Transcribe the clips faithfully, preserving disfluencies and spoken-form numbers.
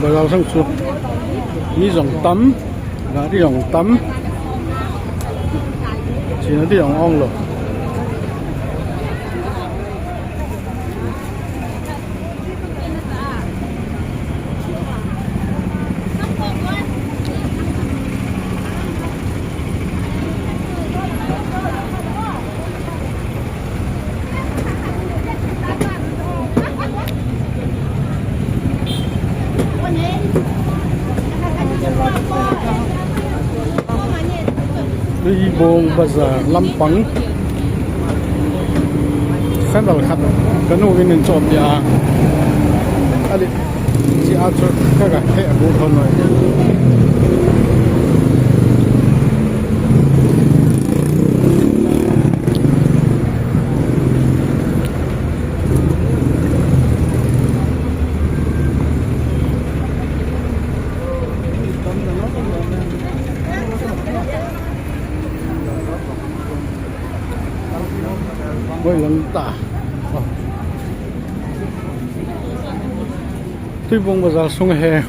Bazar sang chu mi jong tam, gari jong tam. Chena di jong ong lou. Tuibong Bazar lampang sandal khat kanu in eihin chohpeh a, ali chia chu kaga he bu thon noi. Hoi lang ta. Tuibong Bazar sung ahi.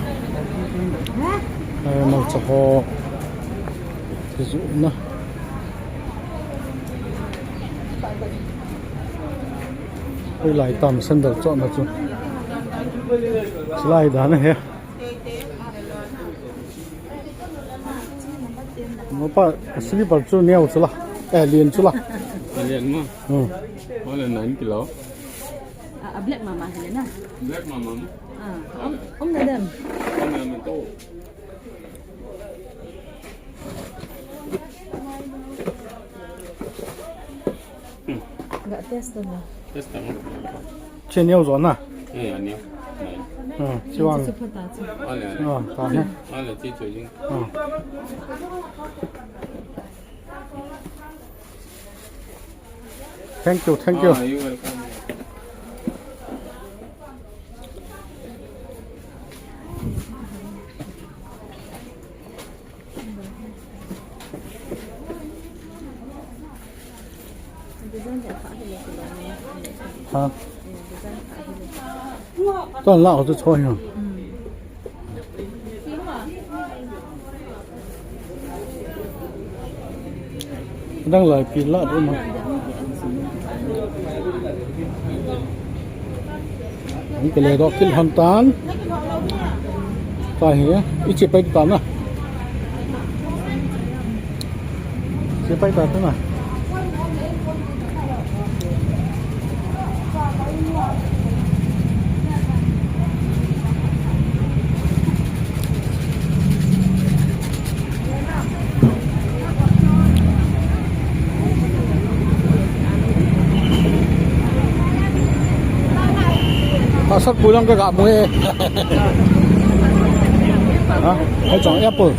Eh, malcha ho. Kijuna. Hoilai tam sandal chohna chu. Chulai dan ahi. Mopa, slipper chu neo chu la. Eh, lien chu la. Lien ma. Hmm. Ole nine kilo. A, a black mama hi na. Black mama ma. A, um, um na dem. Um na dem to. Ga test na. Test na. Che neo jo na. Eh, ya neo. Hmm, chi vang. Chi pha ta chi. Ole, ole. Ah, ta he. Ole, chi chu jing. Ah. Thank you, thank you. Ah, you welcome. Ha. Ton la ho chu choi ha. Dang lai pi la de ma. Ang kele dok kil han tan. Ta hi, i che pai ta na. Che pai ta na. Pasal pulang ke kamu eh. Ha? Hai chong apple.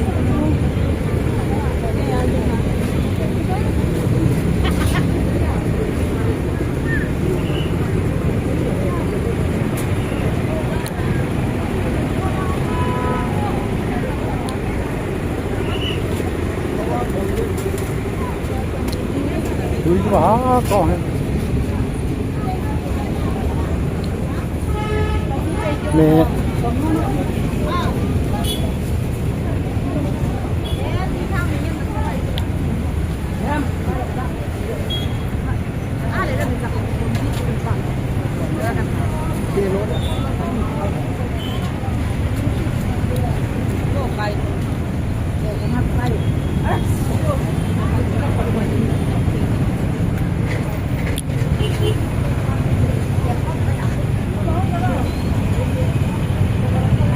Tui chu ha ko he. Me.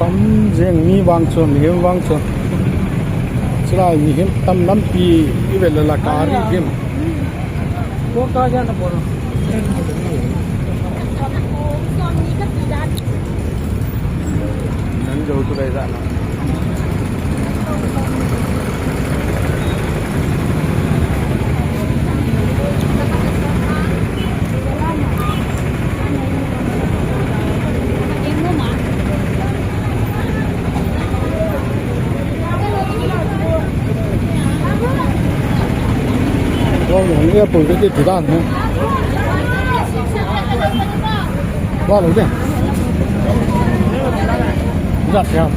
Tam jeng mi vang chu, mihem vang chu. Chulai mihem tam lampi i vet le la gari gim. Nan jo tu lai jana. Vâng, hung e pui ke ti dan he. Vâng, lo de. Jat ham?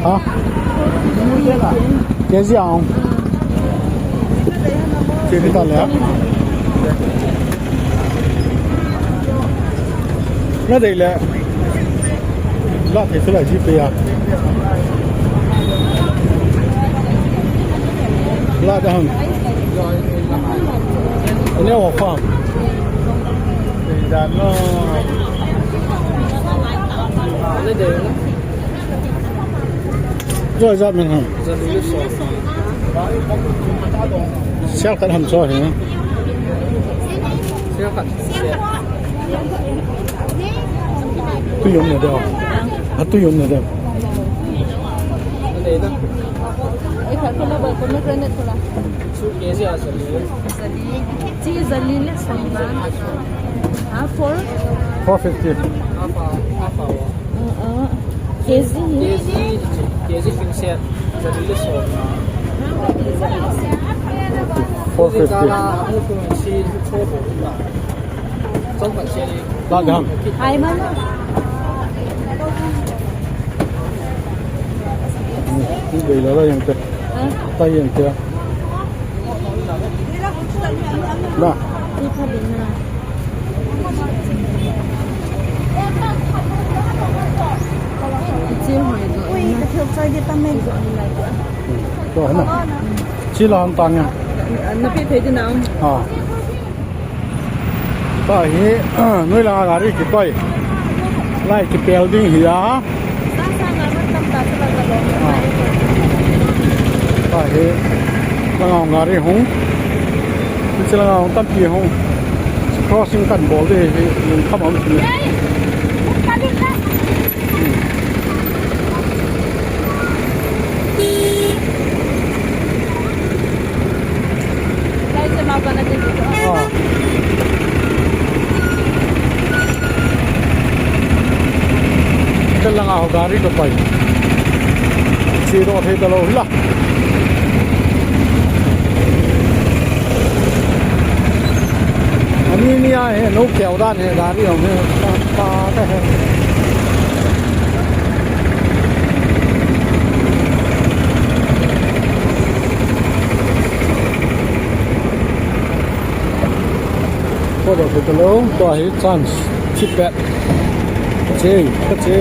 Ha? K G ang. Chini ta le. Na dei le. La thei se la GPay a. La da ham? Ane wa fa. Joh jat men ham? Sel khat ham cho hi. Tui um na deu. A tui um na deu. Ei khat khola ba, pomegranate khola. Chu K G a jali. Jali. Chi jali le som na. Ha, four? Four fifty. Half a, half a. Uh, uh. K G. K G, K G fifty. Jali le som na. Four fifty. Jala, ano kung si, si, si, Lagam. Ai, mano. Ni bei la la yang te. Ha? Tai yang te. Na. Ni kha din na. Chi hoi do. Ui, ka thil choi di ta men. To na. Chi la han tang ya. Na pi thei di na. Ha. Tahi, noi langa gari kikoi. Lai kipel ding hi a. Sa sa nga man tam ta sa la ka lo. Ah. Tahi, langa gari hung. Chi langa hung tampi hung. Crossing kan bol ding hi, lungkham um si. Ka langa ho gari ka pai. Chi do thei ta lo hi la. Ani ni a he, no keu dan he, gari hong he, pa, pa ta he. Ko do ko lo, ko hi chance, chipet. Che, che.